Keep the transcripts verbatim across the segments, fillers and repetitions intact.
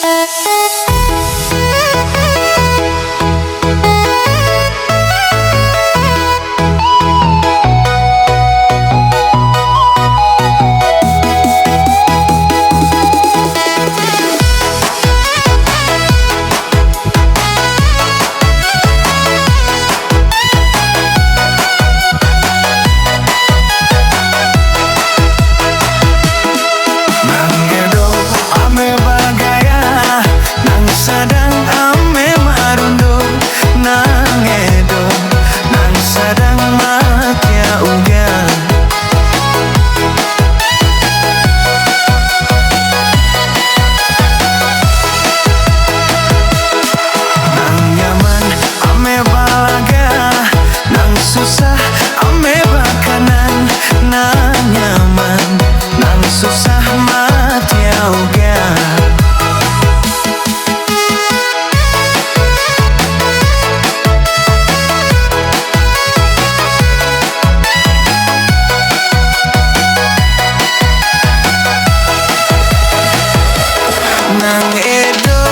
Nang eddo ame bagaya, nang sadang ame marundo, nang eddo, nang sadang matia uga. Nang nyaman ame balaga, nang susah ame bakanan, nang nyaman, nang susah matia uga. Nang eddo,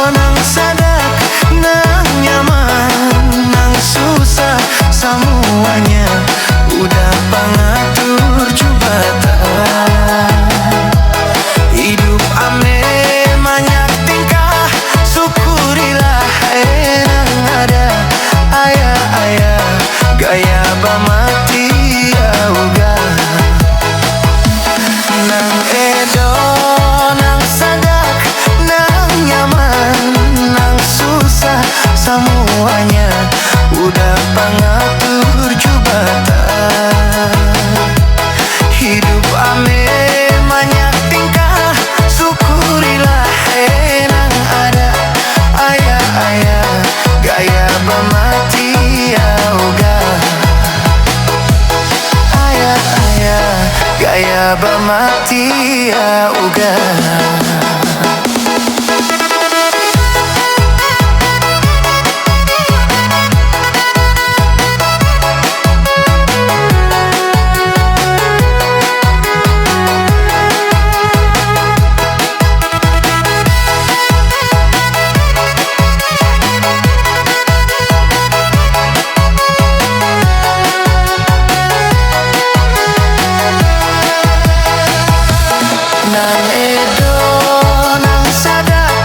nang sadak, nang nyaman, nang susah, samuanya udah pangatur Jubatan. Hidup ame manyak tingkah, sukurilah, eh, nang ada. Aya, aya, gaya bamatia uga. Nang eddo, nang sadak, nang nyaman, nang susah, samuanya udah pangatur Jubatan. Hidup ame manyak tingkah, sukurilah, eh, nang ada. Aya, aya, gaya bamatia uga. Aya, aya, gaya bamatia uga. Nang eddo, nang sadak,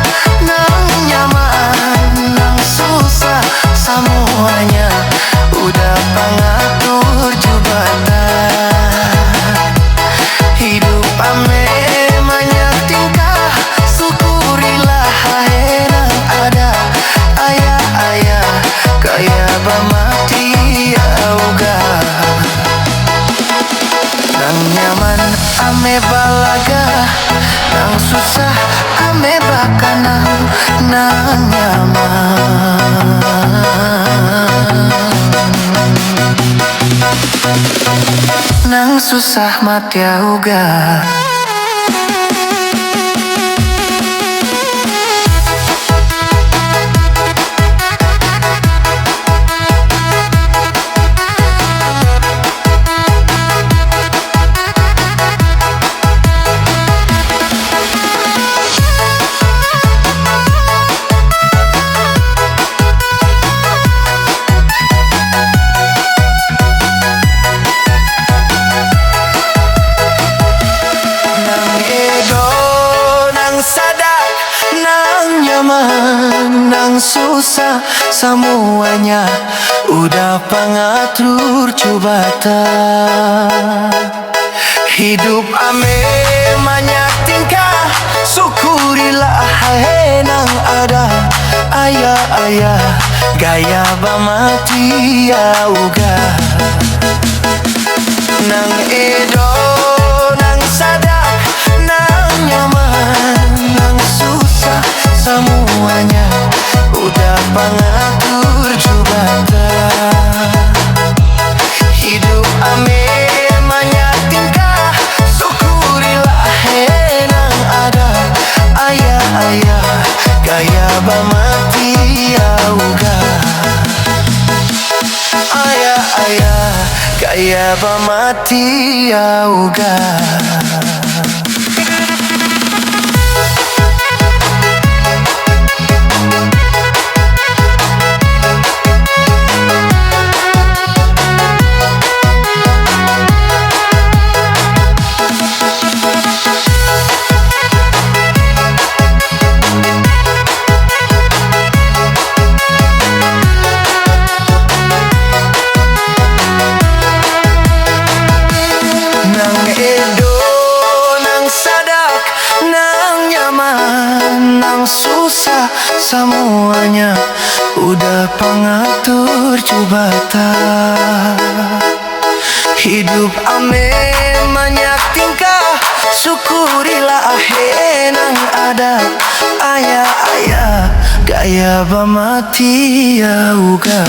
nang nyaman, nang susah, samuanya udah pangatur Jubatan. Hidup ame manyak tingkah, sukurilah, hai nang ada. Aya, aya, gaya bamatia uga. Nang nyaman ame balaga, nang susah ame bakanan, nang nyaman, nang susah matia uga. Nang eddo, nang sadak, nang nyaman, nang susah, samuanya udah pangatur Jubatan. Hidup ame manyak tingkah, sukurilah, hai nang ada. Aya, aya, gaya bamatia uga. Nang eddo, nang sadak, nang nyaman, nang susah, samuanya udah pangatur Jubatan. Hidup ame manyak tingkah, sukurilah, hai nang ada. Aya, aya, gaya bamatia uga. Aya, aya, gaya bamatia uga. Susah samuanya udah pangatur jubata. Hidup ame manyak tingkah, syukurilah ahe nang ada. Aya-aya gaya bamati auga.